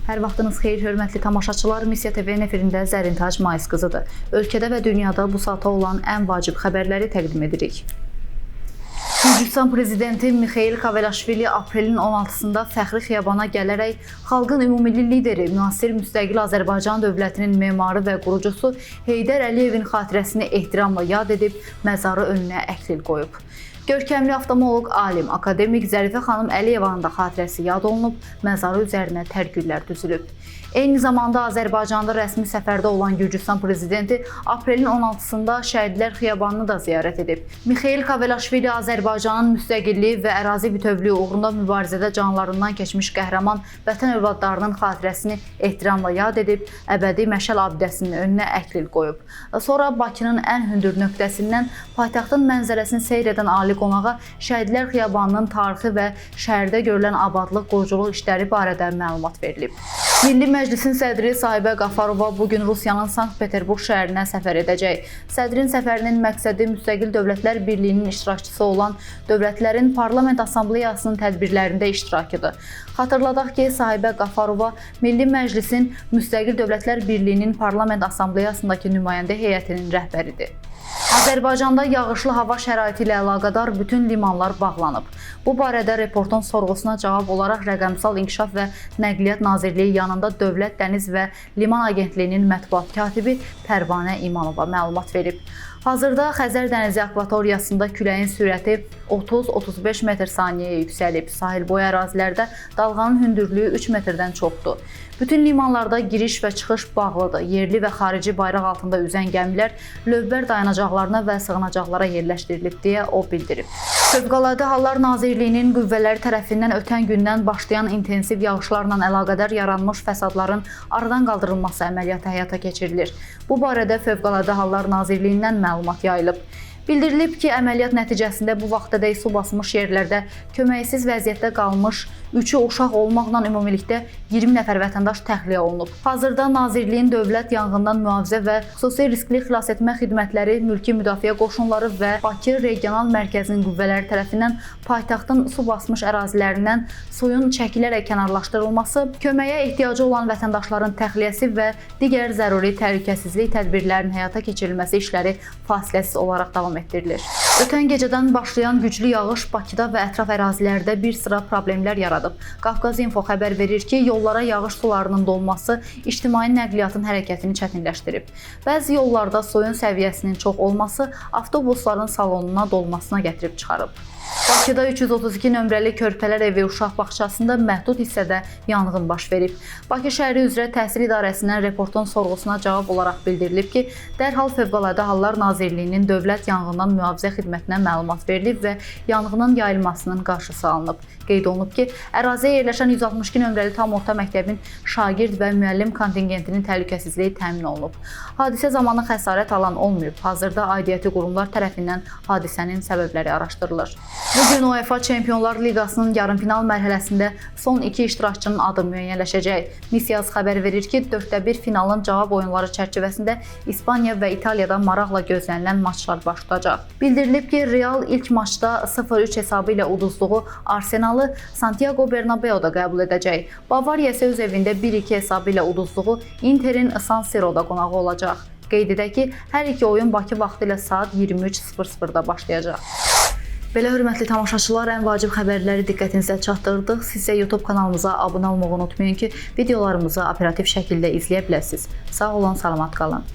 Hər vaxtınız xeyir, hörmətli tamaşaçılar. Missiya TV-nin efirində Zərintac Mais qızıdır. Ölkədə və dünyada bu saata olan ən vacib xəbərləri təqdim edirik. Gürcüstan prezidenti Mixail Kavelaşvili aprelin 16-sında fəxri xiyabana gələrək xalqın ümummilli lideri, müasir müstəqil Azərbaycan dövlətinin memarı və qurucusu Heydər Əliyevin xatirəsini ehtiramla yad edib, məzarı önünə əklil qoyub. Görkəmli oftalmoloq alim, akademik Zərifə xanım Əliyevanın da xatirəsi yad olunub, məzarı üzərinə tər güllər düzülüb. Eyni zamanda Azərbaycanda rəsmi səfərdə olan Gürcüstan prezidenti aprelin 16-sında Şəhidlər Xiyabanını da ziyarət edib. Mixail Kavelaşvili Azərbaycanın müstəqilliyi və ərazi bütövlüyü uğrunda mübarizədə canlarından keçmiş qəhrəman vətən övladlarının xatirəsini ehtiramla yad edib, əbədi məşəl abidəsinin önünə əklil qoyub. Sonra Bakının ən hündür nöqtəsindən paytaxtın mənzərəsini seyr edən ali qonağa Şəhidlər Xiyabanının tarixi və şəhərdə görülən abadlıq, quruculuq işləri barədə məlumat verilib. Milli Məclisin sədri Sahibə Qafarova bu gün Rusiyanın Sankt-Peterburq şəhərinə səfər edəcək. Sədrin səfərinin məqsədi Müstəqil Dövlətlər Birliyinin iştirakçısı olan dövlətlərin Parlament Assambleyasının tədbirlərində iştirakıdır. Xatırladaq ki, Sahibə Qafarova Milli Məclisin Müstəqil Dövlətlər Birliyinin Parlament Assambleyasındakı nümayəndə heyətinin rəhbəridir. Azərbaycanda yağışlı hava şəraiti ilə əlaqədar bütün limanlar bağlanıb. Bu barədə reportun sorğusuna cavab olaraq Rəqəmsal İnkişaf və Nəqliyyat Nazirliyi yanında Dövlət Dəniz və Liman Agentliyinin mətbuat katibi Pərvanə İmanova məlumat verib. Hazırda Xəzər dənizi akvatoriyasında küləyin sürəti 30-35 metr saniyəyə yüksəlib. Sahil boyu ərazilərdə dalğanın hündürlüyü 3 metrdən çoxdur. Bütün limanlarda giriş və çıxış bağlıdır. Yerli və xarici bayraq altında üzən gəmilər lövbər dayanacaqlarına və sığınacaqlara yerləşdirilib deyə o bildirib. Fövqəladə Hallar Nazirliyinin qüvvələri tərəfindən ötən gündən başlayan intensiv yağışlarla əlaqədar yaranmış fəsadların aradan qaldırılması əməliyyatı həyata keçirilir. Bu barədə Fövqəladə Hallar Nazirliyindən məlumat yayılıb. Bildirilib ki, əməliyyat nəticəsində bu vaxtadək su basmış yerlərdə köməksiz vəziyyətdə qalmış 3-ü uşaq olmaqla ümumilikdə 20 nəfər vətəndaş təxliyə olunub. Hazırda Nazirliyin Dövlət Yanğından Mühafizə və Xüsusi Riskli Xilasetmə Xidmətləri, Mülki Müdafiə Qoşunları və Bakı Regional Mərkəzinin qüvvələri tərəfindən paytaxtın su basmış ərazilərindən suyun çəkilərək kənarlaşdırılması, köməyə ehtiyacı olan vətəndaşların təxliyəsi və digər zəruri təhlükəsizlik tədbirlərinin həyata keçirilməsi işləri fasiləsiz olaraq davam etdirilir. Ötən gecədən başlayan güclü yağış Bakıda və ətraf ərazilərdə bir sıra problemlər yaradıb. Qafqaz İnfo xəbər verir ki, yollara yağış sularının dolması ictimai nəqliyyatın hərəkətini çətinləşdirib. Bəzi yollarda suyun səviyyəsinin çox olması avtobusların salonuna dolmasına gətirib çıxarıb. Bakıda 332 nömrəli Körpələr Evi uşaq bağçasında məhdud hissədə yanğın baş verib. Bakı şəhəri üzrə Təhsil İdarəsindən reportun sorğusuna cavab olaraq bildirilib ki, dərhal Fövqəladə Hallar Nazirliyinin Dövlət Yanğından Mühafizə Xidmətinə məlumat verilib və yanğının yayılmasının qarşısı alınıb. Qeyd olunub ki, əraziyə yerləşən 162 nömrəli tam orta məktəbin şagird və müəllim kontingentinin təhlükəsizliyi təmin olunub. Hadisə zamanı xəsarət alan olmayıb. Hazırda aidiyyəti qurumlar tərəfindən hadisənin səbəbləri araşdırılır. Bugün UEFA Çempionlar Liqasının yarımfinal mərhələsində son iki iştirakçının adı müəyyənləşəcək. Missiyaz xəbər verir ki, 1/4 finalın cavab oyunları çərçivəsində İspaniya və İtaliyada maraqla gözlənilən maçlar baş tutacaq. Bildirilib ki, Real ilk maçda 0-3 hesabı ilə uduzduğu Arsenalı Santiago Bernabeu'da qəbul edəcək. Bavariya isə öz evində 1-2 hesabı ilə uduzduğu Interin San Siro'da qonağı olacaq. Qeyd edək ki, hər iki oyun Bakı vaxtı ilə saat 23:00-da başlayacaq. Belə hörmətli tamaşaçılar, ən vacib xəbərləri diqqətinizə çatdırdıq. Siz isə YouTube kanalımıza abunə olmağı unutmayın ki, videolarımızı operativ şəkildə izləyə biləsiniz. Sağ olun, salamat qalın.